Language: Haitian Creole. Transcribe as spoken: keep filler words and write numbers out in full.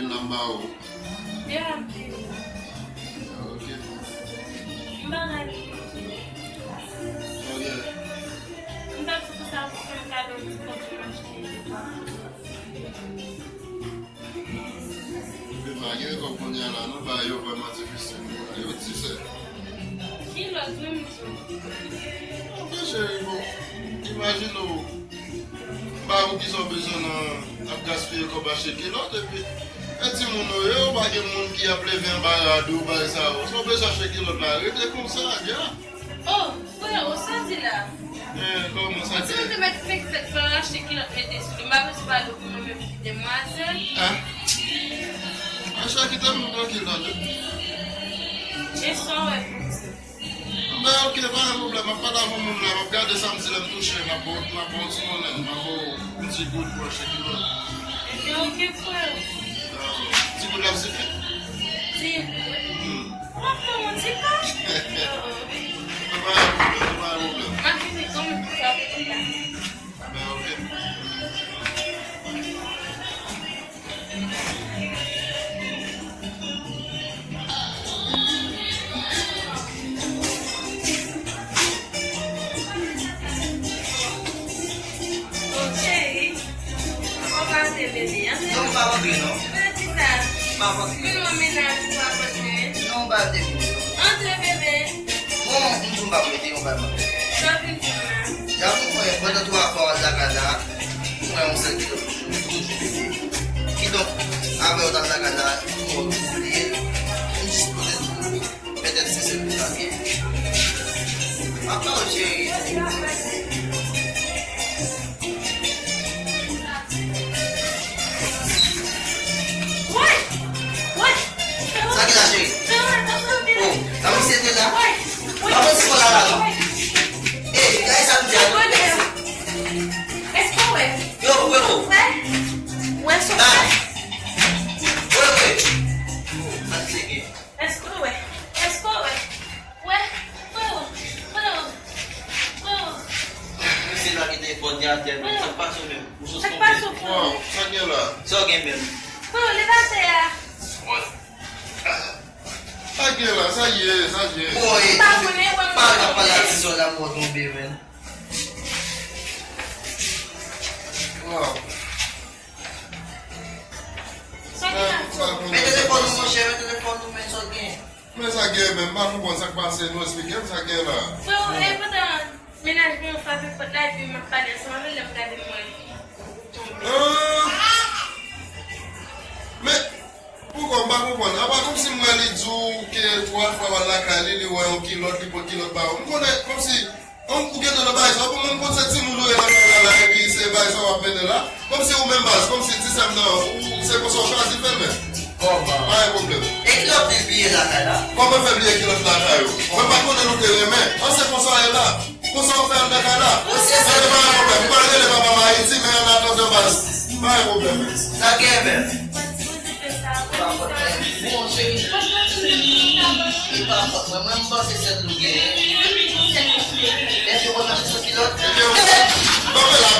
Nan ba ou. Byen ap di ou. Ok. M pa rale. Ok. M t ap di pou sa pou fè m kado ti kòb pou m achte. Epa gen kòb kounye a la non, bagay yo vrèman difisil. Yo ti sè. Kilòt wi m di w. Ok cheri, bon. Imajine w. Ba ou ki sa w bezwen nan ap gaspiye kòb achte kilòt epi e timoun ou ye, ou pa gen moun ki ap leve anba rad ou, bagay sa yo. Sa w bezwen achte kilòt la, rete konsa, dja. Oh, frè, ou sa di la? Eh, kòman sa di? Ou di ou te mèt fèk fèt fè achte kilòt mete sou li. M pa bezwen pale pou mwen menm ki demwazèl. Ah. Achte kite m trankil tande. E sa w wè pou di? Ben, ok, pa gen pwoblèm. M ap pale avè moun la, m ap gade sa m di lè m touche, m ap ba w, m ap ba w ti monnen, m ap ba w yon ti goud pou achte kilòt. Ebyen, ok, frè. Ti goud la ap sifi? Ti goud. Hmm. W ap fè yon ti pa? Pa gen pwoblèm, pa gen pwoblèm. M ap vini kanmenm pou sa pou la. Ben, ok. Oh, cheri, ou pa antre bebe a? Non, m pa antre, non. Poukisa? M pa antre. Vin wè mennaj ou ap antre. Non, m pa antre. Antre, bebe. Bon, m di w m p ap rete yon bagay m ap fè. Sa w vin di m la? Y ap mwen pandan twa fwa w al lakay la, mwen yon sèl kilòt toujou, toujou bebe. Kidonk, apre w t al lakay la, ou bliye l, m jis poze tou, petèt se sèl li pa byen. M ap ba w cheri. Sa ki la, cheri? Oh, la misye te la. La misye te la, la, non. Eh, gade sa misye a. Èske w wè? Yo, frero. Wè? Wè, sa w wè? Wè, wè. Sa misye gen? Èske w wè? Èske w wè? Wè, frero, frero, frero. Misye lage telefòn li atè menm. Sa k pase w menm? Ou sou konpli? Sa k pase w, frero? Waw, sa gen la? Sa w gen menm? Frero, leve atè a. Sa gen la, sa ye, sa ye. Bon, e, pa konnen, pa ta pale a ti sè w la, mwen tonbe menm. Waw. Sa gen la? Men telefòn ou, monchè, men telefòn ou, men sa w gen. Men sa gen, men m pa konprann sa k pase, nou eksplike m sa gen la. Frero, e pandan mennaj mwen frape pòt la, epi m ap pale ansanm avè l, lè m gade m wè l tonbe. Ah! Men, poukò m pa konprann? Apa kòmsi m wè li di w ke twa fwa w al lakay li, li wè yon kilòt, li pot kilòt ba ou. M konnen, kòmsi Ou, ou gentan nan bagay sa, ou pa menm konn se timoun ou ye nan kay la, la, epi se bagay sa w ap mennen la. Kòmsi ou menm baz, kòmsi ti sè m nan, ou, se konsa w chwazi fè l, men. Kòman? Pa gen pwoblèm. E kilòt li bliye lakay la? Kòman fè bliye kilòt lakay ou? Mwen pa t konnen nou te renmen. An, se konsa w ye la. Konsa w fè al nan kay la. Ou se... Ok, pa gen pwoblèm. M pral rele papa m Ayiti, men an atandan baz. Pa gen pwoblèm. Sa gen menm? Bon, cheri, li pa fòt mwen. Mwen, m panse sèl ou genyen. Èske w konn mache sou kilòt? Ebyen, kanpe la.